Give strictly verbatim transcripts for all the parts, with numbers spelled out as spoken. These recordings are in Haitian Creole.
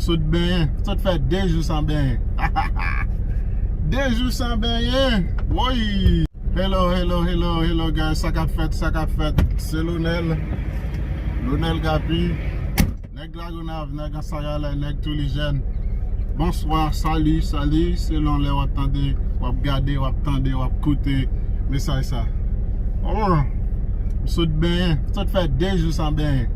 Sot benyen, sot fè de jou san benyen. De jou san benyen. Woy! Hello, hello, hello, hello, guys. Sa k ap fèt, sa k ap fèt? Se Lonel. Lonel Gapi. Nèg Lagonav, nèg Anse Sagalè, nèg Toulijèn. Bonswa, sali, sali. Selon lè w ap tande, w ap gade, w ap tande, w ap koute mesaj sa. Oh, m sot benyen. M sot fè de jou san benyen.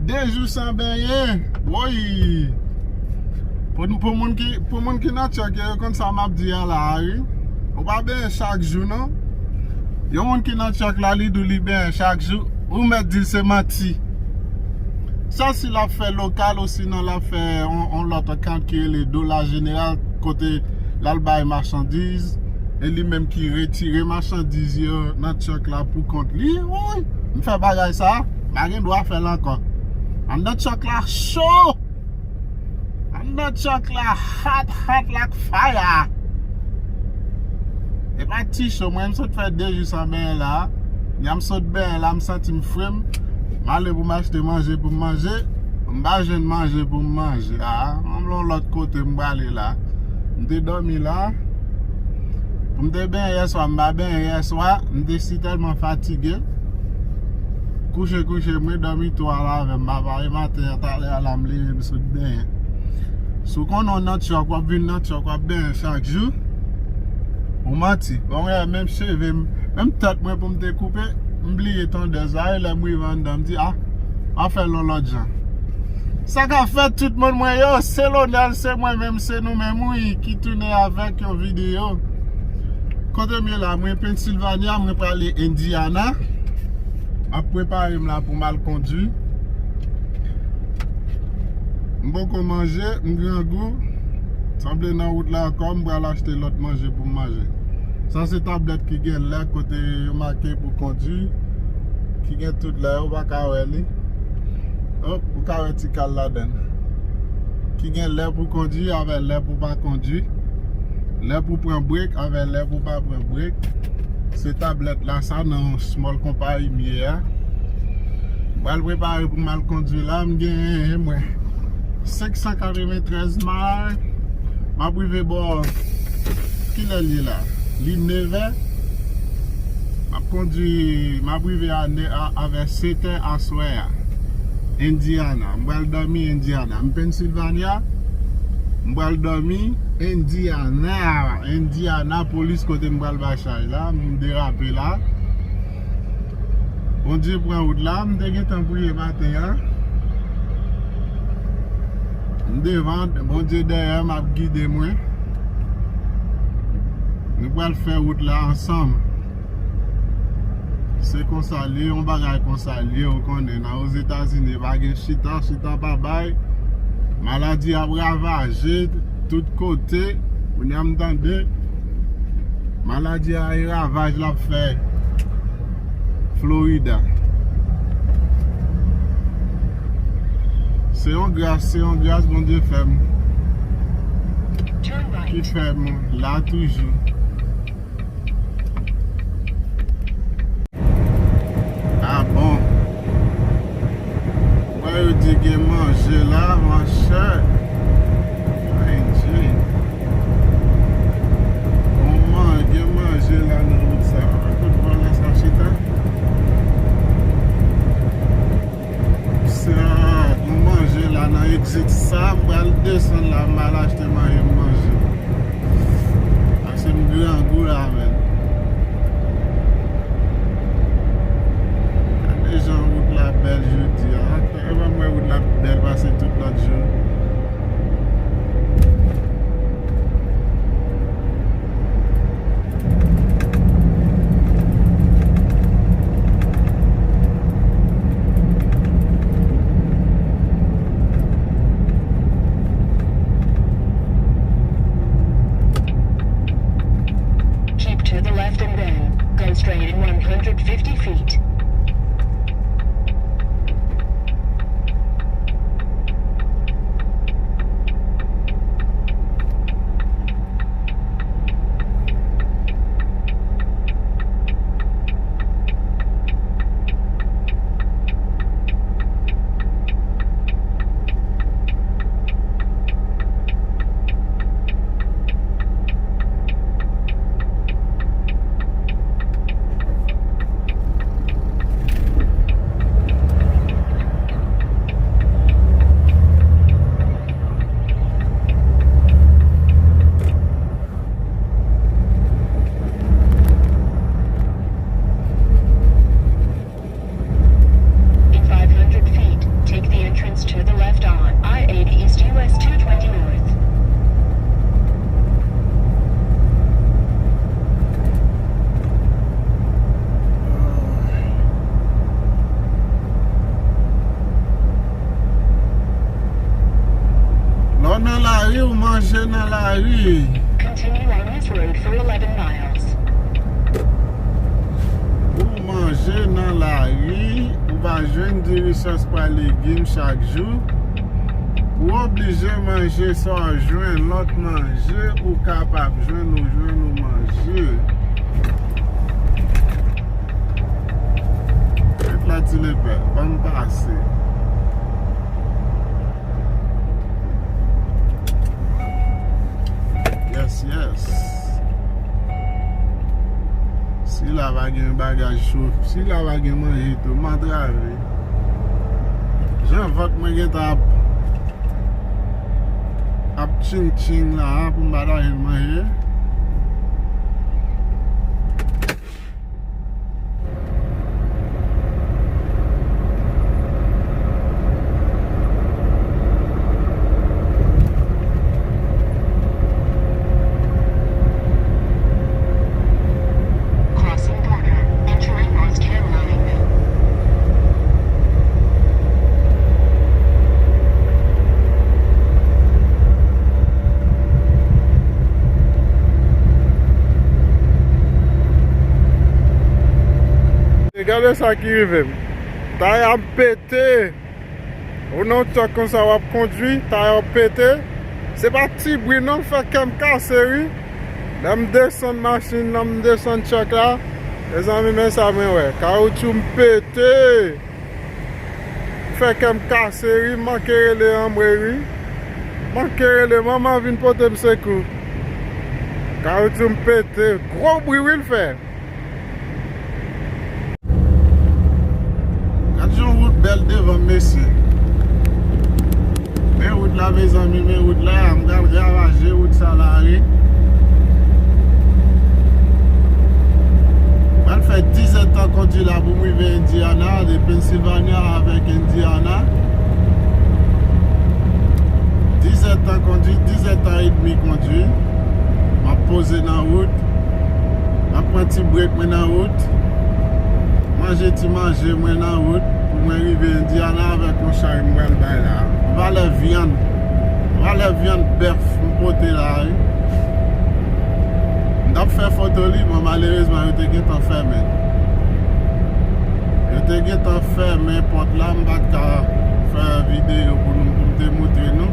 De jou san benyen. Woy! Pou, pou moun ki, pou moun ki nan tchòk yo, yo konn sa m ap di a la a, wi. Ou pa benyen chak jou, non. Yon moun ki nan tchòk la, li di w li benyen chak jou, ou mèt di l se manti. Sòf si l ap fè lokal, osinon l ap fè on, on lòt account ki rele Dola Jeneral, kote l al bay machandiz, e li menm ki retire machandiz yo nan tchòk la pou kont li. Woy! M fè bagay sa, m pa gen dwa fè l ankò. Anndan tchòk la cho! Anndan tchòk la hot, hot like fire. E pa ti cho, mwen m sot fè de jou san benyen la. Nya m sot benyen la, m santi m fre m. M ale pou m achte manje pou m manje. M pa jwenn manje pou m manje. Ah, m yon lòt kote m prale la. M te dòmi la. Pou m te benyen yèswa, m pa benyen yèswa. M te si tèlman fatige. Kouche, kouche, mwen dòmi tou al avè m, papa. E maten an, talè a la, m leve, m sot benyen. Si w konnen w nan tchòk, w ap vin nan tchòk, w ap benyen chak jou, ou manti. Bon, wè, menm cheve m, menm tèt mwen pou m te koupe, m bliye tondèz la, e lè m rive anndan, m di, a, m a fè l yon lòt jan. Sa k ap fèt tout moun mwen yo, se Lonel, se mwen menm, se nou menm, wi, ki tounen avèk yon videyo. Kote m ye la, mwen Pennsylvania, mwen prale Indiana. M ap prepare m la pou m al kondui. M poko manje, m grangou. Sanble nan wout la ankò, m pral achte lòt manje pou m manje. Sa se tablèt ki gen lè kote yo make pou kondui, ki gen tout lè, ou pa ka wè li. Hop, ou ka wè ti kal ladann. Ki gen lè pou kondui avè lè pou pa kondui. Lè pou pran brek avè lè pou pa pran brek. Se tablèt la sa nan yon small konpayi m ye a. M pral prepare pou m al kondui la, m genyen mwen senk san katreventrèz mile. M ap rive bò, kilè l ye la? Li nevè. M ap kondui, m ap rive a ne-, a, avè setè aswè a. Indiana. M pral dòmi Indiana. M Pennsylvania. M pral dòmi Indiana. Indianapolis kote m pral bay chaj la. M derape la. Bondye pran wout la. M te gentan priye maten an. M devan, Bondye dèyè m ap gide mwen. Nou pral fè wout la ansanm. Se konsa l ye, yon bagay konsa l ye, ou konnen, nan Ozetazini, pa gen chita, chita pa bay. Maladi ap ravaje tout kote. Kounye a m tande, maladi a e ravaj l ap fè Florida. Se yon gras, se yon gras Bondye fè m. Ki fè m la toujou. Ah bon. Mwen yo di gen manje la, monchè. Ay, Jay. Bon, man, gen manje la nan wout sa. Kot vòlè sa chita? Sa, gon manje la nan exit sa, m pral desann la, m al achte manje m manje. Paske m grangou la, menm. Gade jan wout la bèl jodi a. Epa m wè wout la bèl pase tout lòt jou. Lari. Continue on this road for eleven miles. Ou manje nan lari, ou pa jwenn diri sòs pwa legim chak jou. Ou oblije manje sa w jwenn, lòt manje ou kapab jwenn, ou jwenn ou manje. Ret la ti lepè, ban m pase. Yes, yes. Sila pa gen bagay cho, sila pa gen manje tou, m antrave. Jan vant mwen gentan ap, ap tching tching la, pou m pa ta jwenn manje. Crossing border, entering North Carolina. E gade sa ki rive m. Taya m pete. Ou nan yon twòk konsa w ap kondwi, taya w ap pete. Se pa ti bri non, fè kè m kase wi. Lè m desann machin nan, m desann twòk la. Mezanmi, men sa mwen wè. Kawoutchou m pete. Fè kè m kase wi, m manke rele anmwe wi. Manke rele manman vin pote m sekou. Kawoutchou m pete, gwo bri wi l fè. Gad jan wout bèl devan m, mesye. Men wout la, mezanmi, men wout la, m pral ravaje wout sa la, wi. Pral fè diz èdtan kondwi la pou m rive Indiana, de Pennsylvania avèk Indiana. Diz èdtan kondwi, diz èdtan edmi kondwi. M ap poze nan wout. M ap pran ti brek mwen nan wout. Manje ti manje mwen nan wout pou mwen rive Indiana avèk yon chay m pral bay la. Valè vyann. Valè vyann bèf m pote la, wi. M t ap fè foto li, men malerezman, yo te gentan fèmen. Yo te gentan fèmen pòt la, m pa t ka fè videyo pou nou, pou m te montre nou.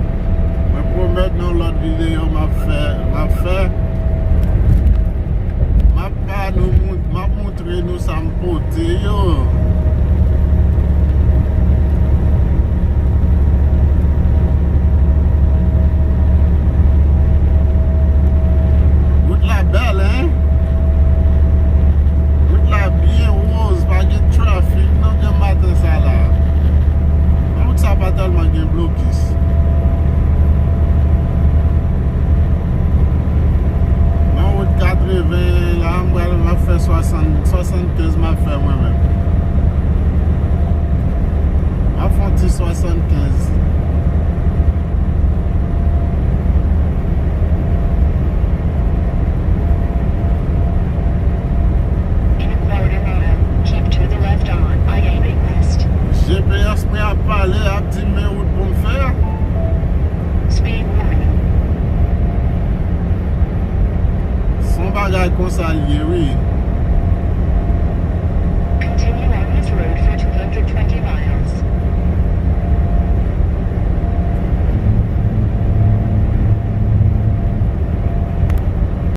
Mwen pwomèt nan lòt videyo m ap fè, m ap fè. M ap ba nou moun, m ap montre nou sa m pote yo. Wout la bèl, en? Wout la byen woz, pa gen trafik non, gen maten sa la. Nan wout sa pa tèlman gen blokis. Nan wout katreven la, m pral, m ap fè swasant, swasannkenz m ap fè mwen menm. M ap fè yon ti swasannkenz. In a quarter mile, keep to the left on I eighty West. G P S mwen ap pale, ap di m men wout pou m fè. Speed warning. Se yon bagay konsa l ye, wi.